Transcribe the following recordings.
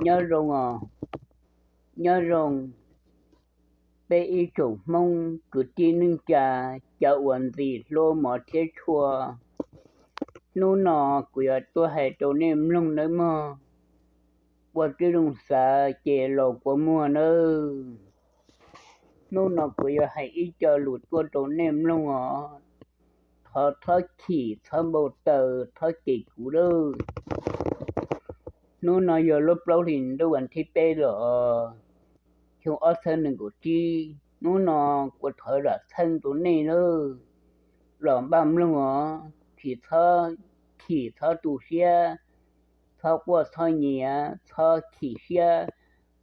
Nyob zoo os, nyob zoo peb ib tsoom Hmoob kwv tij neej tsa, cov uas ntxim hlub mov thiab tshua. Hnub no kuv yuav tuaj hais rau nej mloog nawb mog. Ua tib zoo xav ces laus kua muag nawb. Hnub no kuv yuav hais ib co lus tuaj rau nej mloog os. Thov txhob chim txhob npau taws, txhob cem kuv lawm. Hnub no yog lub plaub hlis ntuj vas thib peb los, xyoo ob txhiab nees nkaum tsib. Hnub no kuv thov zam txheej rau nej lawm, los npaj mloog os, tsis txhob chim txhob tu siab, txhob quaj txhob nyiav, txhob chim siab,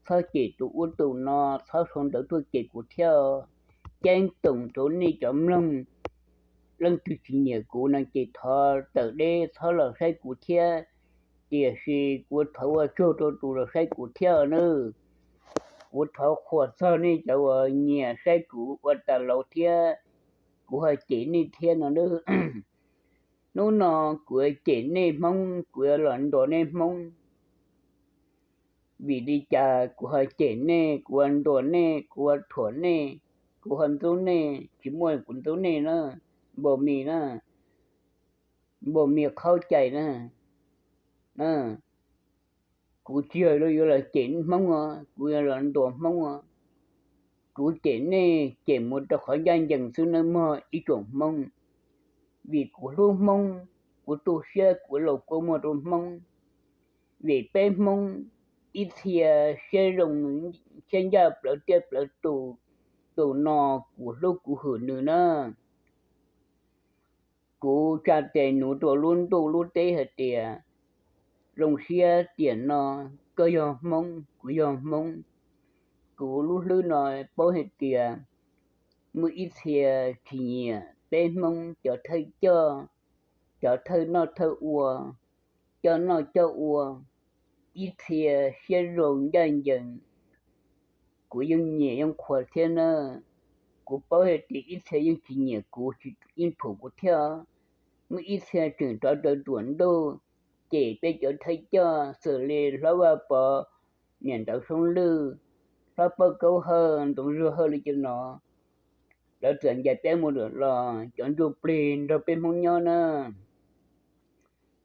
txhob cem tus ub tus no, txhob sau ntawv tuaj cem kuv thiab. Ceeb toom rau nej cov mloog, leej twg tsis nyiam kuv no ces thov tawm deb txhob los saib kuv thiab. Tiam sis kuv thov ua tsaug rau tus los saib kuv thiab nawb. Kuv thov qhuas txog nej cov uas nyiam saib kuv ua tas laus thiab, kuv ho cem nej thiab no nawb. Hnub no kuv yuav cem nej Hmoob, kuv yuav los ntuas nej Hmoob. Vim li cas kuv ho cem nej, kuv ua ntuas nej, kuv ua thuam nej, kuv ho ntxub nej? Tsis muaj kuv ntxub nej na, npaum mis na, npaum mis qhaub cai na. Kuv tsis yog yuav los cem Hmoob os, kuv yuav los ntuas Hmoob os. Kuv cem nej cem mus rau qhov ncaj ncees xwb nawb mog ib tsoom Hmoob. Vim kuv hlub Hmoob, kuv tu siab kuv laus kua muag rau Hmoob. Vim peb Hmoob ib txhia siab zoo, siab ncaj plawv tiaj plawv tus, tus no kuv hlub kuv hwm nws na. Kuv tsa tes nuv rau lub ntuj lub teb hais tias, zoo siab tiam no koj yog Hmoob, kuv yog Hmoob. Kuv lub hlwb no paub hais tias muaj ib txhia tsis nyiam peb Hmoob cov thawj coj, cov thawj noj thawj ua, coj noj coj ua, ib txhia siab zoo ncaj ncees. Kuv yeej nyiam yeej qhuas thiab na. Kuv paub hais tias ib txhia yeej tsis nyiam kuv, yeej thuam kuv thiab. Muaj ib txhia tseem rov raws tuam ntuj cem peb cov thawj coj, xws li hlob Vaj Pov, niam ntawv Soob Lwj, hlob Paj Kaub Hawj, ntxoov Zuag Hawj li cov no. Lawv txawm ncaim peb mus lawm los cov ntsuj plig nrog peb Hmoob nyob na.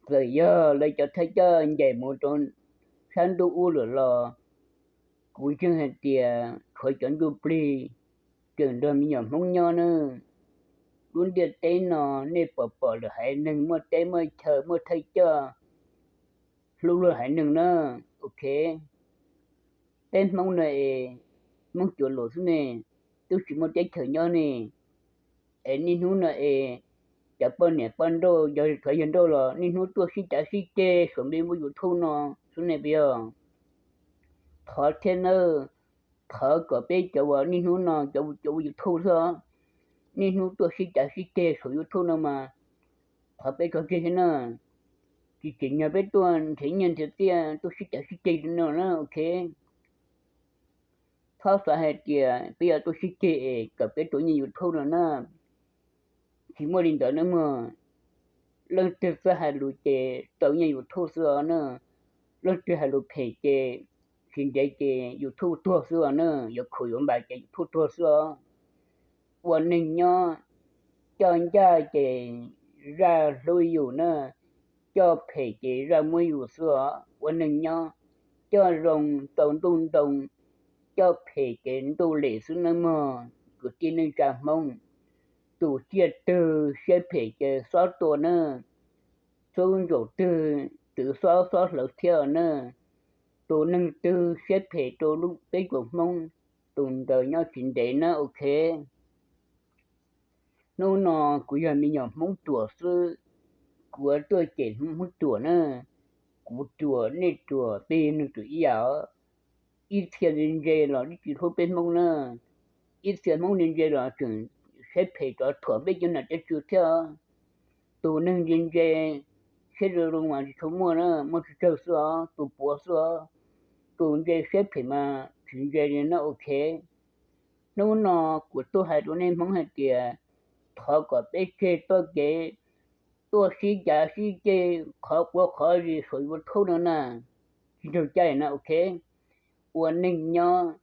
Txawm yog lawv cov thawj coj ncaim mus rau sab ntuj ub lawm los, kuv ntseeg hais tias tshuav cov ntsuj plig tseem nrog me nyuam Hmoob nyob na. Lub ntiaj teb no nej pom pom lwm haiv neeg muaj teb muaj chaw muaj thawj coj hlub luag haiv neeg na. Ok, peb Hmoob no es Hmoob cuav luam xwb ne, twb tsis muaj teb chaws nyob ne. Es niaj hnub no es cov poj niam poj nrauj, yog tsov yog nrauj los niaj hnub tuaj sib cav sib ceg saum npe ua YouTube no xwb ne puas yog? Thov thiab nawb, thov kom peb cov uas niaj hnub no cov ua YouTube xwb os, niaj hnub tuaj sib cav sib ceg saum YouTube no mas thov peb tso tseg thiab na. Tsis tsim nyog peb tuaj nrhiav nyiaj nrhiav txiaj tuaj sib cav sib ceg no na, ok. Txhob xav hais tias peb yuav tuaj sib ceg es kom peb tau nyiaj YouTube no na. Tsis muaj li ntawd nawb mog. Leej twg txawj hais lus ces tau nyiaj YouTube xwb os na. Leej twg hais lus phem ces tsis ntev ces YouTube tuag xwb os na, yuav khaum yuav npam ces YouTube tuag xwb os. Ua neeg nyob, coj ncaj ces zaj hlub yus na, coj phem ces zaj muab yus xwb os. Ua neeg nyob, coj zoo tau ntuj ntoo, coj phem ces ntuj lem xwb nawb mog kwv tij neej tsa Hmoob. Tus tsiaj twg siab phem ces xob tua na, xub ntsaum twg twv xob xob hlawv thiab na. Tus neeg twg siab phem rau peb tsoom Hmoob, tus ntawd nyob tsis ntev na, ok. Hnub no kuv yog me nyuam Hmoob ruam xwb, kuv tuaj cem Hmoob ruam na. Kuv ruam nej ruam peb neeg ruam ib yam os. Ib txhia ntse ntse los tsis hlub peb Hmoob na, ib txhia Hmoob ntse ntse los tseem siab phem rov thuam peb cov nam cov tswv thiab. Tus neeg ntse ntse siab zoo zoo mas tsis tshua muaj na, muaj tsawg tsawg xwb os, tus puav xwb os. Tus ntse siab phem mas tsis ntse li na, ok. Hnub no kuv tuaj hais rau nej Hmoob hais tias thov kom peb tseg txoj kev tuaj sib cav sib ceg qhov quav qhov zis saum YouTube no na. tsis nraug caij na, ok. Ua neej nyob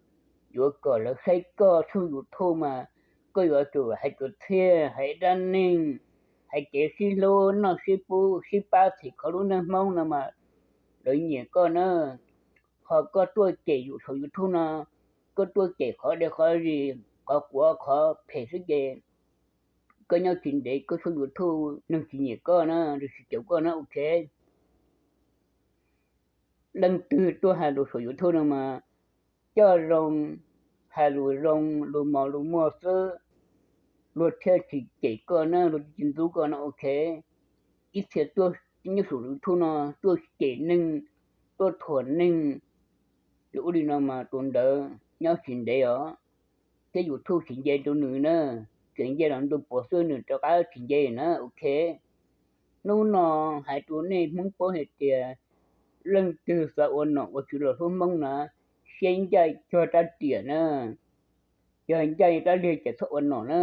yuav kom lawv saib koj tshooj YouTube mas koj yuav tsum hais cov txhiaj, hais dab neeg, hais kev sib hlub noj sib pub sib pab txhim kho lub neej Hmoob no mas lawv nyiam koj na. Ho koj tuaj cem yus saum YouTube no, koj tuaj cem qhov dab qhov zis, qhov quav qhov phem xwb ces koj nyob tsis ntev koj tshooj YouTube neeg tsis nyiam koj na, tsis caum koj na, ok. Leej twg tuaj hais lus saum YouTube no mas coj zoo, hais lus zoo, lus mos lus muag xwb, luag thiaj tsis cem koj na, luag thiaj tsis ntxub koj no, ok. Ib txhia tuaj nyob saum YouTube no tuaj cem neeg, tuaj thuam neeg, ces ua li no mas tus ntawd nyob tsis ntev os. Thiab YouTube tsis nce rau nws na, tseem nce los ntu puav xwb nws rov qab tsis nce na, ok. Hnub no hais rau nej Hmoob paub hais tias leej twg xav ua nom ua tswv los hlub Hmoob na, siab ncaj cog rab riam na, yog ncaj li rab liag ces txhob ua nom na.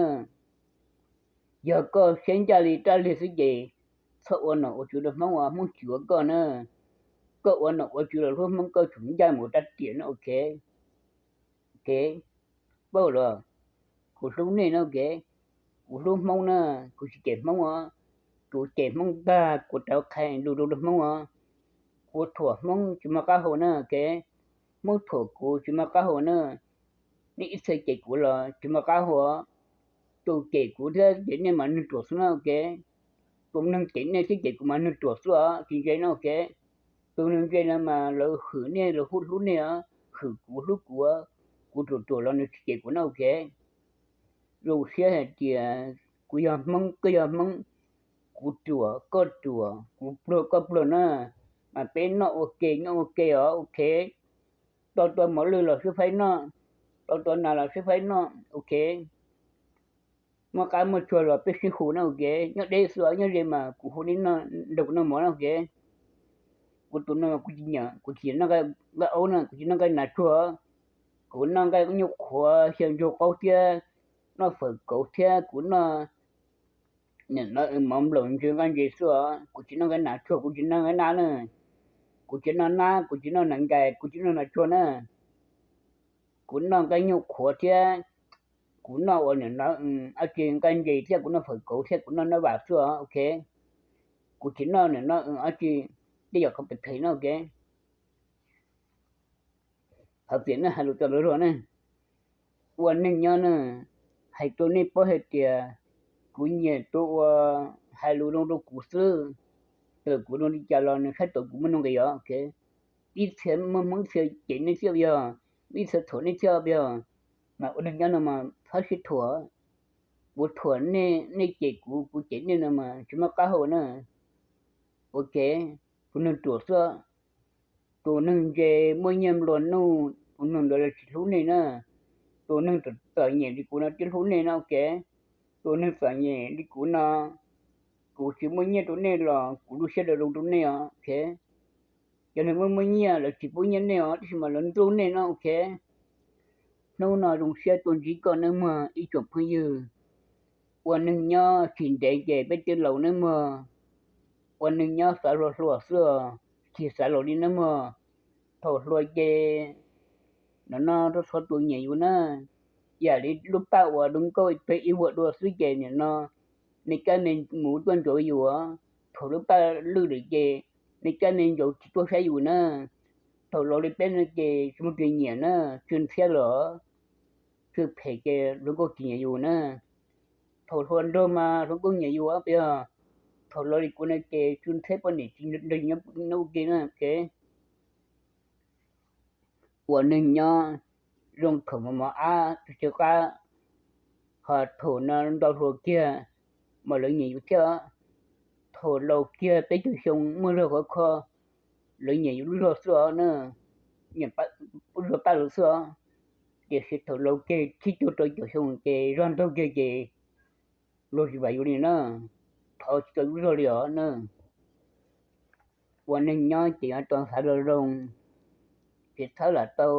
Yog koj siab ncaj li rab liag xwb ces txhob ua nom ua tswv rau Hmoob, Hmoob tsis yuav koj na. Koj ua nom ua tswv los hlub Hmoob koj tsum ncaj mus rab riam na, ok. Ok, paub los? Kuv hlub nej na, ok. Kuv hlub Hmoob na, kuv tsis cem Hmoob os. Kuv cem Hmoob ntag kuv rov qhais lus rau Hmoob os. Kuv thuam Hmoob tsis muaj qab hau na, ok. Hmoob thuam kuv tsis muaj qab hau na. Nej ib txhia cem kuv los tsis muaj qab hau. Tus cem kuv thiab cem nej mas neeg ruam xwb na, ok. Tus neeg cem nej thiab cem kuv mas neeg ruam xwb os, tsis ntse no, ok. Tus neeg ntse no mas lawv hwm nej, lawv hlub nej os, hwm kuv hlub kuv, kuv ruam ruam los nws tsis cem kuv na, ok. Zoo siab hais tias kuv yog Hmoob, koj yog Hmoob, kuv ruam koj ruam, kuv pluag koj pluag na, mas peb noj ua ke nyob ua ke os, ok. Tau tua mos lwj los sib faib noj, tau tua nas los sib faib noj, ok. Muaj qab muaj tsuag los peb sib hu na, ok. Nyob deb xwb, nyob ze mas kuv hu nej nrog kuv noj mov na, ok. Kuv tus no kuv tsis nyiam, kuv tsis noj nqaij aub na, kuv tsis noj nqaij nas tsuag, kuv noj nqaij nyuj qhuav, xyaw ntsuag qaub thiab noj fawm kauv thiab kuv noj nim no mov nplaum ntse nqaij ntses xwb os, kuv tsis noj nqaij nas tsuag, kuv tsis noj nqaij nab na, kuv tsis noj nab, kuv tsis noj nas nkais, kuv tsis noj nas tsuag na. Kuv noj nqaij nyuj qhuav thiab kuv noj ua nim no dab tsi nqaij ntses thiab kuv noj fawm kauv thiab kuv noj nab vam xwb os, ok. Kuv tsis noj nim no dab tsi tej yam qhov phem phem no, ok. Hais tias nej hais lus txog lawv luag ne, ua neej nyob ne, hais rau nej paub hais tias kuv nyiam tus uas hais lus zoo rau kuv xwb, txawm kuv zoo li cas los nws saib tau kuv muaj nuj nqis os, ok. Ib txhia muaj Hmoob txhia cem nej thiab yog, ib txhia thuam nej thiab yog, mas ua neej nyob no mas txhob sib thuam. Kuv thuam nej, nej cem kuv, kuv cem nej no mas tsis muaj qab hau na, ok. Tus neeg ruam xwb, tus neeg ntse muaj nyiaj nplua nuj, tus neeg ntawd los tsis hlub nej na. Tus neeg txom nyem li kuv no twb hlub nej no, ok. Tus neeg txom nyem li kuv no, kuv tsis muaj nyiaj rau nej los kuv lub siab zoo rau nej os, ok. Cov neeg muaj muaj nyiaj lawv tsis pub nyiaj nej os, tab sis mas lawv ntxub nej no, ok. Hnub no zoo siab tuaj ntsib koj nawb mog ib tsoom phooj ywg. Ua neej nyob tsis ntev ces peb twb laus nawb mog. Ua neej nyob xav hluas hluas xwb, tsis xav laus li nawb mog. Thaum hluas ces nim no rau txhob tus nyiam yus na, yam li lub paj uas zoo nkauj pem ib vuag dua xwb ces nim no nej kab me mus tuaj ntsuav yus. Thaum lub paj lwj lawm ces nej kab me ntsuav tsis tuaj saib yus na. Thaum laus li peb no ces tsis muaj tus nyiam na, tsw ntxhiab los tsw phem ces hluas nkauj tsis nyiam yus na. Thaum hluas nraug mas hluas nkauj nyiam yus, thaum laus li kuv no ces tsw ntxhiab poj niam tsis nrog nyob ua ke na, ok. Ua neeg nyob zoo thaum mos mos ab tu tsw qab, ho thaum no ntau hluas kiag mas lawv nyiam yus thiab. Thaum laus kiag peb caug xyoo muaj zog khov kho, lawv nyiam yus lub zog xwb os na, nyiam zog paj lawv xwb os. Tiam sis thaum laus kiag tsib caug rau caum xyoo ces zog ntaug kiag ces luag tsis vam yus li na, thov tsis tau yus lub zog li os na. Ua neeg nyob ces yuav tau xav zoo zoo, tsis txhob lam tau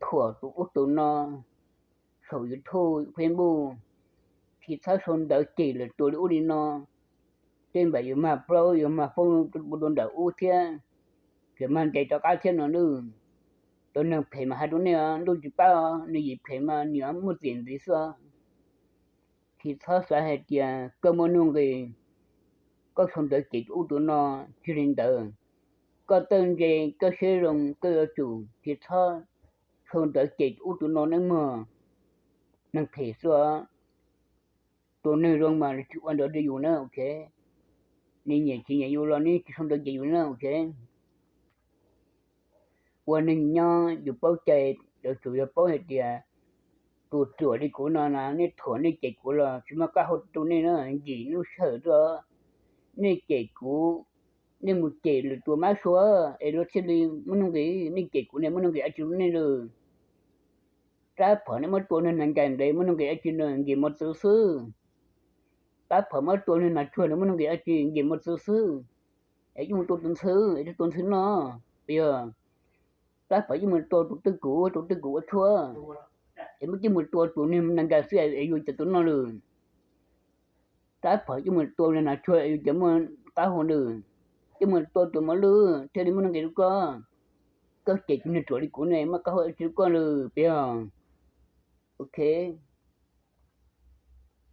thuam tus ub tus no saum YouTube, Facebook, tsis txhob sau ntawv cem lwm tus li ub li no, tej npaum yuav mag plaub yuav mag foob rau ntawm ub thiab. Ces mag ntes rov qab thiab no nawb. Tus neeg phem mas hais rau nej, ntuj tsis pab, nws yim phem mas nws muaj txim ntxiv xwb. Tsis txhob xav hais tias koj muaj nuj nqis, koj sau ntawv cem tus ub tus no, tsis li ntawd, koj txawj ntse, koj siab zoo, koj yuav tsum tsis txhob sau ntawv cem tus ub tus no nawb mog. Neeg phem xwb. Tus neeg zoo mas tsis ua ntawd rau yus na, ok. Nws nyiam tsis nyiam yus los nws tsis sau ntawv cem yus na, ok. Ua neeg nyob yus paub cai, yuav tsum yog paub hais tias tus ruam li kuv no na, nej thuam nej cem kuv los tsis muaj qab hau rau nej na, nkim lub sij hawm tuaj. Nej cem kuv, nej mus cem lwm tus mab sua es luag thiaj li muaj nuj nqis, nej cem kuv ne muaj nuj nqis dab tsi rau nej lawm. Rab phom nej muab tua neeg nas nkais ntev muaj nuj nqis dab tsi na, nkim mos txwv xwb. Rab phom muab tua neeg nas tsuag ntev muaj nuj nqis dab tsi, nkim mos txwv xwb. Es yeej mus tua tus ntxhw, es tua tus ntxhw noj, puas yog? Rab phom yeej mus tua tus twj kum, tus twj kum ua tshuaj, es muab coj mus tua tus neeg nas nkais xwb es yuav cov tus noj lawm. Rab phom coj mus tua neeg nas tsuag es yuav cov muaj qab hau lawm. Coj mus tua tus mos lwj thiaj li muaj nuj nqis rau koj. Koj cem tus neeg ruam li kuv ne muaj qab hau dab tsi rau koj lawm, puas yog? Ok.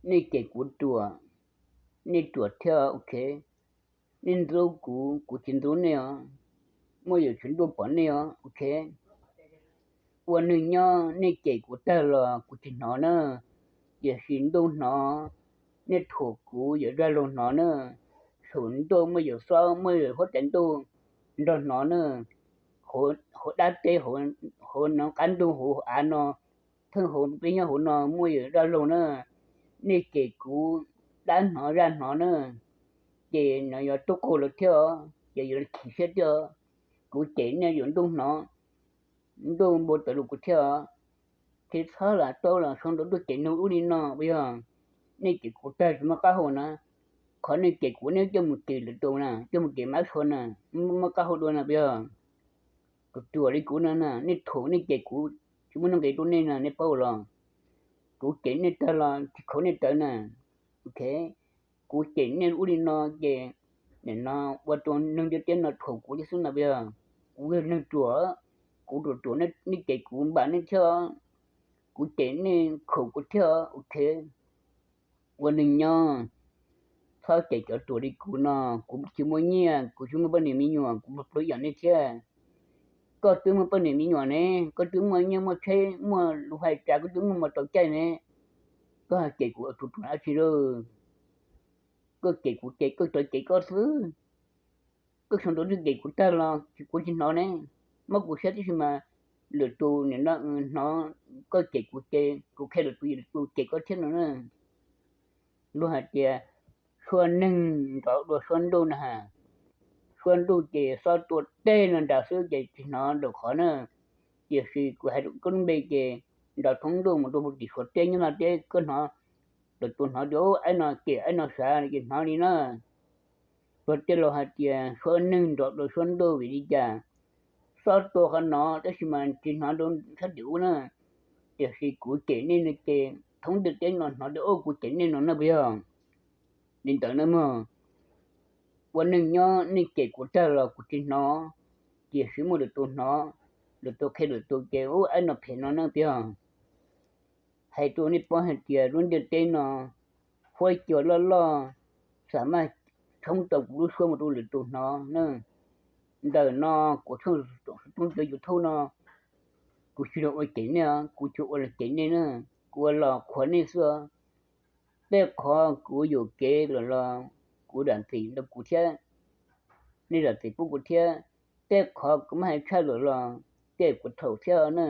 Nej cem kuv ruam, nej ruam thiab, ok. Nej ntxub kuv, kuv tsis ntxub nej os. Muaj yawm saum ntuj pom nej os, ok. Ua neeg nyob nej cem kuv tag los kuv tsis hnov na, tiam sis ntuj hnov. Nej thuam kuv yawm zaj laug hnov na. Saum ntuj muaj yawm xob, muaj yawm huab tais ntuj nrog hnov na. Hauv dab teb, hauv no qab ntuj, hauv av no, theej hauv peb nyob hauv no muaj yawm zaj laug na. Nej cem kuv, dab hnov zaj hnov na, ces nws yuav tub qaug lawv thiab os, ces yuav chim siab thiab os. Kuv cem nej yuav ntuj hnov, ntuj npau taws rau kuv thiab os. Tsis txhob lam tau los sau ntawv tuaj cem neeg ub li no, puas yog? Nej cem kuv tag tsis muaj qab hau na. Qhov nej cem kuv nej coj mus cem lwm tus na, coj mus cem mab sua na, muaj qab hau dua na, puas yog? Tus ruam li kuv no na, nej thuam nej cem kuv tsis muaj nuj nqis rau nej na, nej paub los. Kuv cem nej tag los tsis khaum nej tawv na, ok. Kuv cem nej ub li no ces nim no ua rau neeg ntiaj teb no thuam kuv thiab xwb na, puas yog? Kuv yog neeg ruam, kuv ruam ruam nej cem kuv npam nej thiab, kuv cem nej khaum kuv thiab, ok. Ua neeg nyob, txhob cem cov ruam li kuv no. Kuv tsis muaj nyiaj, kuv tsis muaj poj niam me nyuam, kuv pluav yam nej thiab. Koj twb muaj poj niam me nyuam ne, koj twb muaj nyiaj muaj tsheb, muaj lub hais tsa, koj twb muaj mos tau caij ne, koj cem kuv ua tus ruam dab tsi lawm? Koj cem kuv ces koj tau cem koj xwb. Koj sau ntawv tuaj cem kuv tag los kuv tsis hnov ne, mob kuv siab tib si mas lwm tus nim no hnov koj cem kuv ces kuv qhia lwm tus, lwm tus cem koj thiab no na. Luag hais tias suab neeg nrov dua suab ntuj na has. Suab ntuj ces xob tua teg no nrad xwb ces tsis hnov nraum qhov na. Tiam sis kuv hais rau koj lub npe ces nrov thoob ntuj mus rau tim Suav teb nyob Nplog teb koj hnov, lwm tus hnov tias aib no cem aib no sav ces hnov li na. Luag tej laus hais tias suab neeg nrov dua suab ntuj vim li cas? Xob tua qhov no tab sis mas tsis hnov rau sab tim ub na. Tiam sis kuv cem nej no ces thoob ntiaj teb no hnov tias kuv cem nej no na, puas yog? Li ntawd na mog. Ua neeg nyob nej cem kuv tag los kuv tsis hnov, tiam sis muaj lwm tus hnov, lwm tus qhia lwm tus ces ub aib no phem no na, puas yog? Hais rau nej paub hais tias lub ntiaj teb no huab cua loj loj, xam maj thoob tau kuv lub suab mus rau lwm tus hnov na. Ntawm no kuv tshooj YouTube no, kuv tsis los ua cem nej, kuv tsis ua los cem nej na, kuv ua los qhuas nej xwb. Tej qhov kuv yuam kev lawm los kuv zam txim rau kuv thiab, nej zam txim pub kuv thiab. Tej qhov kuv muab hais tshaj lawm los tej kuv txhaum thiab na.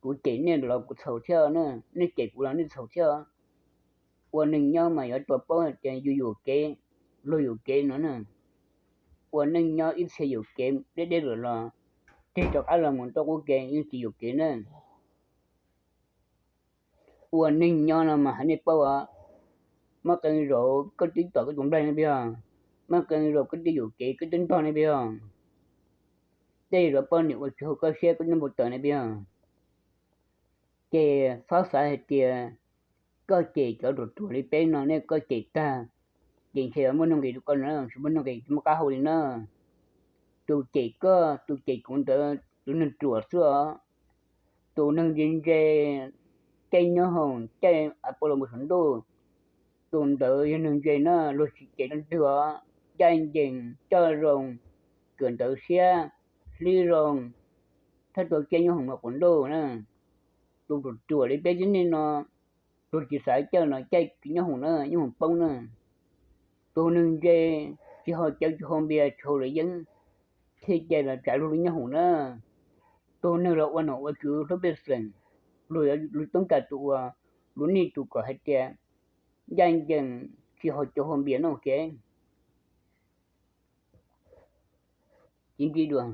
Kuv cem nej los kuv txhaum thiab na, nej cem kuv los nej txhaum thiab. Ua neeg nyob mas yuav tau paub hais tias yus yuam kev, luag yuam kev no na. Ua neeg nyob ib txhia yuam kev deb deb lawm los tig rov qab los mus rau qub kev yeej tsis yuam kev na. Ua neeg nyob no mas hais nej paub os, muaj qee zaus koj twb tom koj tus nplaig ne, puas yog? Muaj qee zaus koj twb yuam kev koj twb ntog ne, puas yog? Tej zaum poj niam ua tsis haum koj siab koj twb npau taws ne, puas yog? Ces txhob xav hais tias koj cem cov ruam ruam li peb no ne, koj cem tag ces ntshe yuav muaj nuj nqis rau koj na, tsis muaj nuj nqis, tsis muaj qab hau li na. Tus cem koj, tus cem kuv ntawd tus neeg ruam xwb os. Tus neeg ntse ntse caij nyoob hoom, caij a pau los mus saum ntuj, tus ntawd yog neeg ntse na, luag tsis cem leej twg os. Ncaj ncees, coj zoo, kawm ntawv siab, hlib zoo, thiaj tau caij nyoob hoom mus quas ntuj na. Tus ruam ruam li peb tib neeg no, luag tsis xav caij los caij nyoob hoom na, nyoob hoom poob na. Tus neeg ntse tsis haus cawv, tsis haus npias, tsis haus luam yeeb, thiaj cai los tsav luag lub nyoob hoom na. Tus neeg los ua nom ua tswv hlub pej xeem, luag yuav toob kas tus ua, lub nij tus kom hais tias ncaj ncees, tsis haus cawv haus npias no ces ci nti dua.